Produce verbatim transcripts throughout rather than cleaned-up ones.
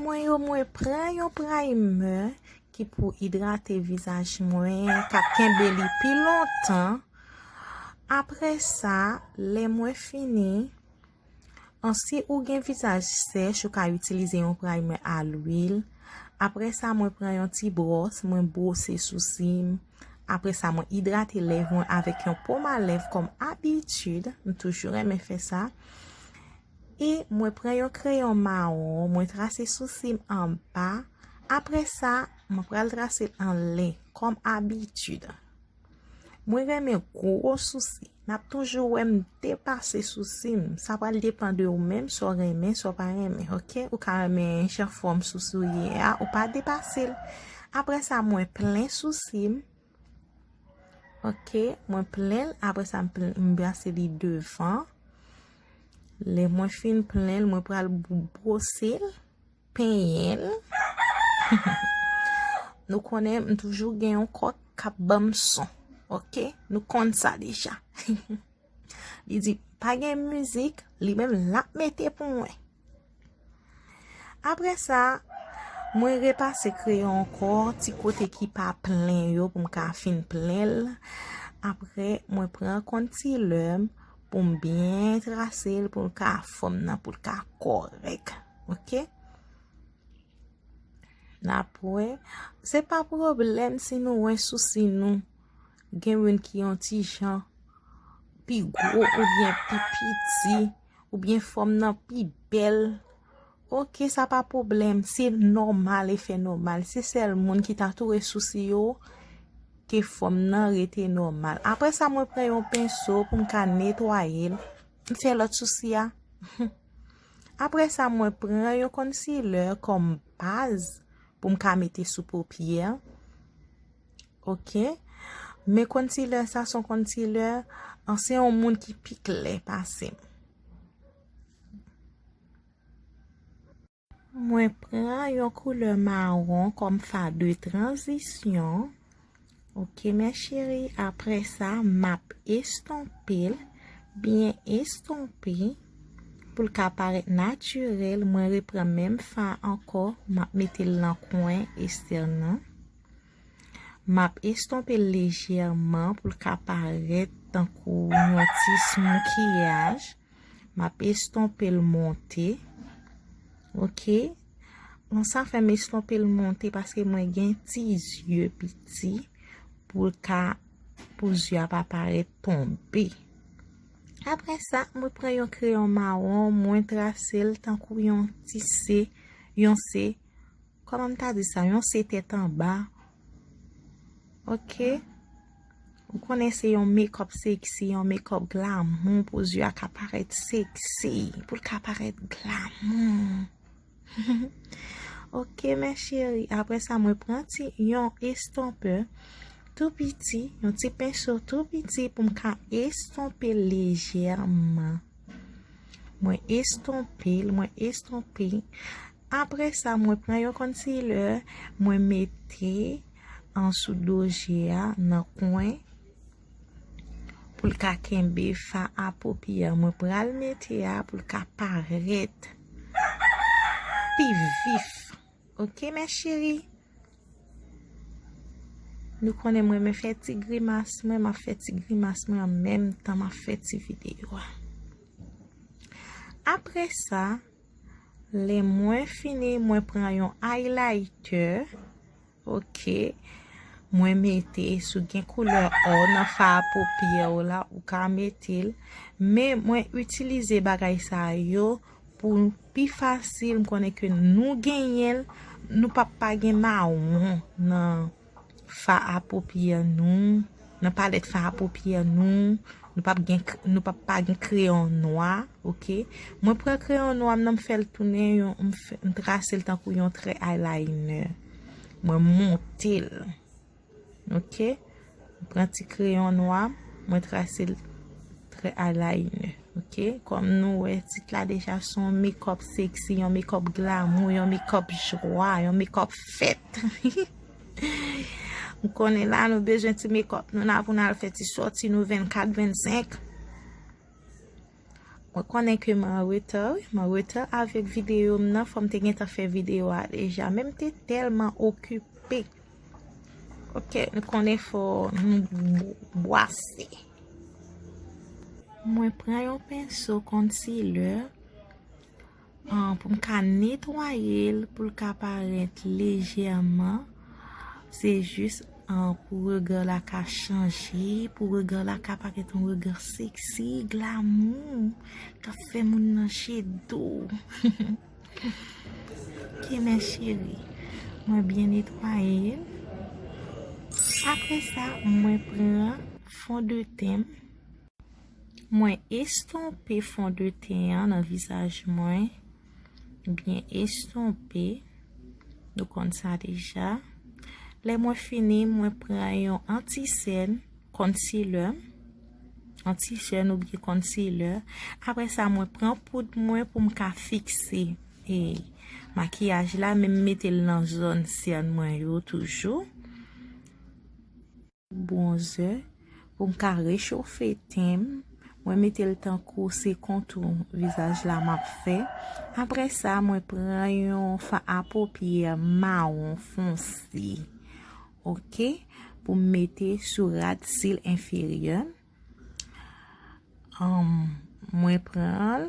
Mwen yo, mwen pran yon primer ki pou idrate vizaj mwen, k ap kenbe li pi lontan. Apre sa, lè mwen fini, an, si ou gen vizaj sèch, ou ka itilize yon primer a lwil. Apre sa, mwen pran yon ti bwòs, mwen bwose sousi m. Apre sa, mwen idrate lèv mwen avèk yon pòm a lèv kòm abitid. M toujou renmen fè sa. E mwen pran yon kreyon mawon, mwen trase sousi m anba. Apre sa, mwen pral trase l anlè, kòm abitid. Mwen renmen gwo sousi. N ap toujou wè m depase sousi m. Sa pral depann de ou menm, sa w renmen, sa w pa renmen, oke? Ou ka renmen jan fòm sousi w ye a, ou pa depase l. Apre sa, mwen plen sousi m. Oke, mwen plen l. Apre sa, m plen, m brase li devan. Lè mwen fin plen l, mwen pral bwose l, penyen l. Nou konnen m toujou gen yon kòk k ap ban m son. Oke? Nou konn sa deja. Li di, "Pa gen mizik," li menm l ap mete pou mwen. Apre sa, mwen repase kreyon ankò, ti kote ki pa plen yo pou m ka fin plen l. Apre, mwen pran concealer m pou m byen trase l, pou l ka fòm nan, pou l ka kòrèk. Oke? N ap wè. Se pa pwoblèm si nou wè sousi nou gen youn ki yon ti jan pi gwo oubyen pi piti, oubyen fòm nan pi bèl. Oke, sa pa pwoblèm. Se nòmal, efè nòmal. Se sèl moun ki ta toure sousi yo ke fòm nan rete nòmal. Apre sa, mwen pran yon penso pou m ka netwaye l. M fè lòt sousi a. Apre sa, mwen pran yon concealer kòm baz pou m ka mete sou popyè. Oke. Men concealer sa, se yon concealer, an, se yon moun ki pi klè pase m. Mwen pran yon koulè mawon kòm fard de tranzisyon. Oke, mes chéries, apre sa, m ap estonpe l, byen estonpe, pou l ka parèt natirèl. Mwen repran menm fard ankò, m ap mete l nan kwen estèn nan. M ap estonpe l lejèman pou l ka parèt tankou yon ti smoukiyaj. M ap estonpe l monte. Oke. Bon, sa fè m estonpe l monte paske mwen gen ti zye piti pou l ka, pou zye a pa parèt tonbe. Apre sa, mwen pran yon kreyon mawon, mwen trase l tankou yon ti C, yon C, kòman m ta di sa, yon C tèt anba. Oke? Ou konnen se yon makeup sexy, yon makeup glamour pou zye a ka parèt sexy, pou l ka parèt glamour. Oke, mes chéries. Apre sa, mwen pran ti yon estonpe tou piti, yon ti penso tou piti pou m ka estonpe lejèman. Mwen estonpe l, mwen estonpe. Apre sa, mwen pran yon concealer, mwen mete an sou do je a, nan kwen, pou l ka kenbe fard a paupière. Mwen pral mete a pou l ka parèt pi vif. Oke, mes chéries? Nou konnen mwen renmen fè ti grimas mwen, m ap fè ti grimas mwen an menm tan m ap fè ti videyo a. Apre sa, lè mwen fini, mwen pran yon highlighter. Oke. Mwen mete, si w gen koulè or nan fard a paupière w la, ou ka mete l. Men mwen itilize bagay sa yo pou pi fasil. M konnen ke nou genyen l, nou p ap pa gen mawon nan fard a paupière nou, nan palèt fard a paupière nou, nou p ap gen k-, nou p ap pa gen kreyon nwa, oke? Mwen pran kreyon nwa m nan, m fè l tounen yon, m fè, m trase l tankou yon trè eyeliner. Mwen monte l. Oke? Mwen pran ti kreyon nwa m, mwen trase l trè eyeliner. Oke? Kòm nou wè, tit la deja se yon makeup sexy, yon makeup glamour, yon makeup jwa, yon makeup fèt. M konnen la nou bezwen ti makeup nou la pou n al fè ti sòti nou vennkat, vennsenk. Mwen konnen ke m an reta, wi, m an reta avèk videyo m nan, fò m te gentan fè videyo a deja, men m te tèlman okipe. Ok, nou konnen fò nou bwase. Mwen pran yon penso concealer, ah, pou m ka netwaye l, pou l ka parèt lejèman. Se jis, ah, pou rega la ka chanje, pou rega la ka parèt yon rega seksi, glamou, k ap fè moun nan je dou. Ok, mes chéries. Mwen byen netwaye l. Apre sa, mwen pran fondeten m. Mwen estonpe fondeten an nan vizaj mwen. Byen estonpe. Nou konn sa deja. Lè mwen fini, mwen pran yon anti-sèn, concealer. Anti-sèn oubyen concealer. Apre sa, mwen pran poud mwen pou m ka fikse, e, makiyaj la, men m mete l nan zòn sèn mwen yo toujou. Bronzer pou m ka rechofe ten m. Mwen mete l tankou se kontou vizaj la m ap fè. Apre sa, mwen pran yon fon a popyè mawon fonse. Ok? Pou m mete sou rad sil enferyè. Anm, mwen pran l,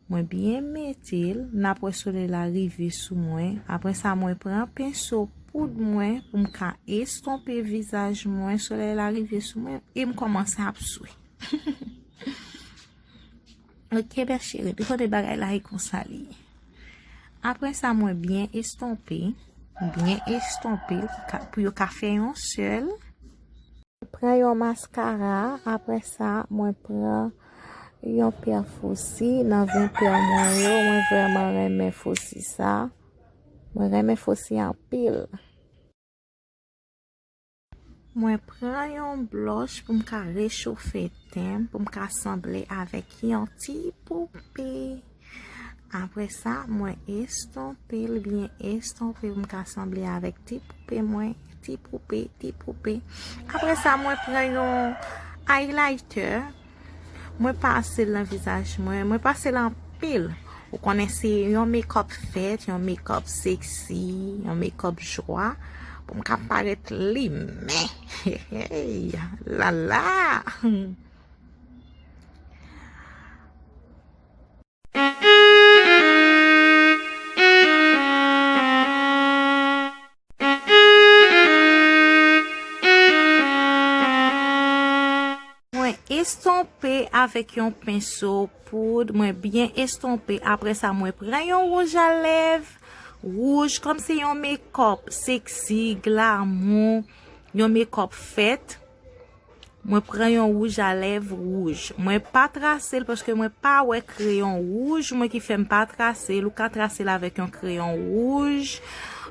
mwen byen mete l, n ap wè solèy la rive sou mwen. Apre sa, mwen pran penso poud mwen pou m ka estonpe vizaj mwen. Solèy la rive sou mwen e m kòmanse ap swe. Ok, mes chéries, nou konnen bagay la e konsa li ye. Apre sa, mwen byen estonpe, byen estonpe l pou ka, pou yo ka fè yon sèl. Mwen pran yon maskara, apre sa, mwen pran yon pè fousi nan ven pè mwen yo. Mwen vrèman renmen fousi sa. Mwen renmen fousi anpil. Mwen pran yon blòch pou m ka rechofe ten m, pou m ka sanble avèk yon ti poupe. Apre sa, mwen estonpe l, byen estonpe, pou m ka sanble avèk ti poupe mwen, ti poupe, ti poupe. Apre sa, mwen pran yon highlighter, mwen pase l nan vizaj mwen, mwen pase l anpil. Ou konnen se yon make-up fèt, yon make-up seksi, yon make-up jwa, pou m ka parèt limen. Hey, la la! Mwen estonpe avèk yon penso poud, mwen byen estonpe. Apre sa, mwen pran yon wouj a lèv wouj, kòm se yon make-up seksi, glamou, yon make-up fèt. Mwen pran yon wouj a lèv wouj. Mwen pa trase l paske mwen pa wè kreyon wouj mwen ki fè m pa trase l. Ou ka trase l avèk yon kreyon wouj.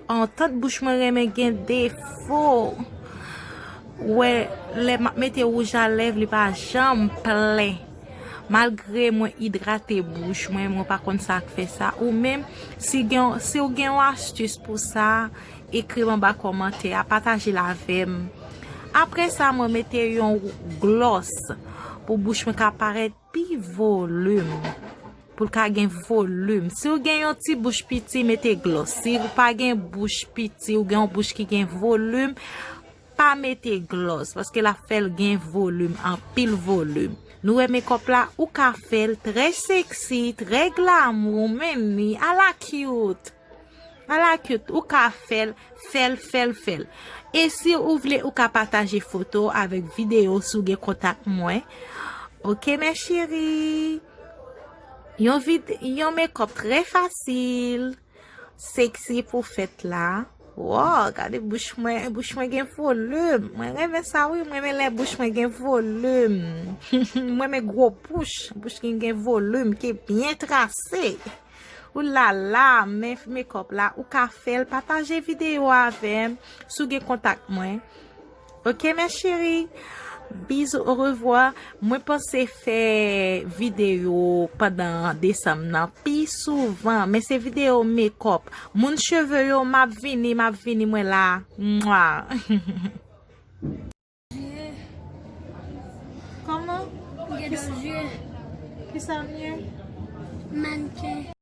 An, tant bouch mwen renmen gen defo. Ou wè, lè m ap mete wouj a lèv, li pa janm plen. Malgre mwen idrate bouch mwen, mwen pa konn sa k fè sa. Ou menm, si gen, si w gen yon astis pou sa, ekri m anba kòmantè a, pataje l avè m. Apre sa, mwen mete yon glòs pou bouch mwen ka parèt pi volim. Pou l ka gen volim. Si w gen yon ti bouch piti, mete glòs. Si w pa gen bouch piti, ou gen yon bouch ki gen volim, pa mete glòs, paske l ap fè l gen volim, anpil volim. Nou wè make-up la, ou ka fè l trè seksi, trè glamou, men ni ala cute. Ala cute, ou ka fè l, fè l, fè l, fè l. E si ou vle, ou ka pataje foto avèk videyo si w gen kontak mwen. Ok, mes chéries. Yon vid-, yon make-up trè fasil, seksi pou fèt la. Wow, gade bouch mwen, bouch mwen gen volim. Mwen renmen sa, wi, mwen renmen lè bouch mwen gen volim. Mwen renmen gwo bouch, bouch ki gen volim, ki byen trase. Ou la la, men make-up la, ou ka fè l, pataje videyo avè m, si w gen kontak mwen. Ok, mes chéries. Bisous, au revoir. Mwen panse fè videyo pandan desanm nan pi souvan, men se videyo make-up. Moun cheve yo, m ap vini, m ap vini, mwen la. Mwa. Kòman? Gen de zye. Sa m ye.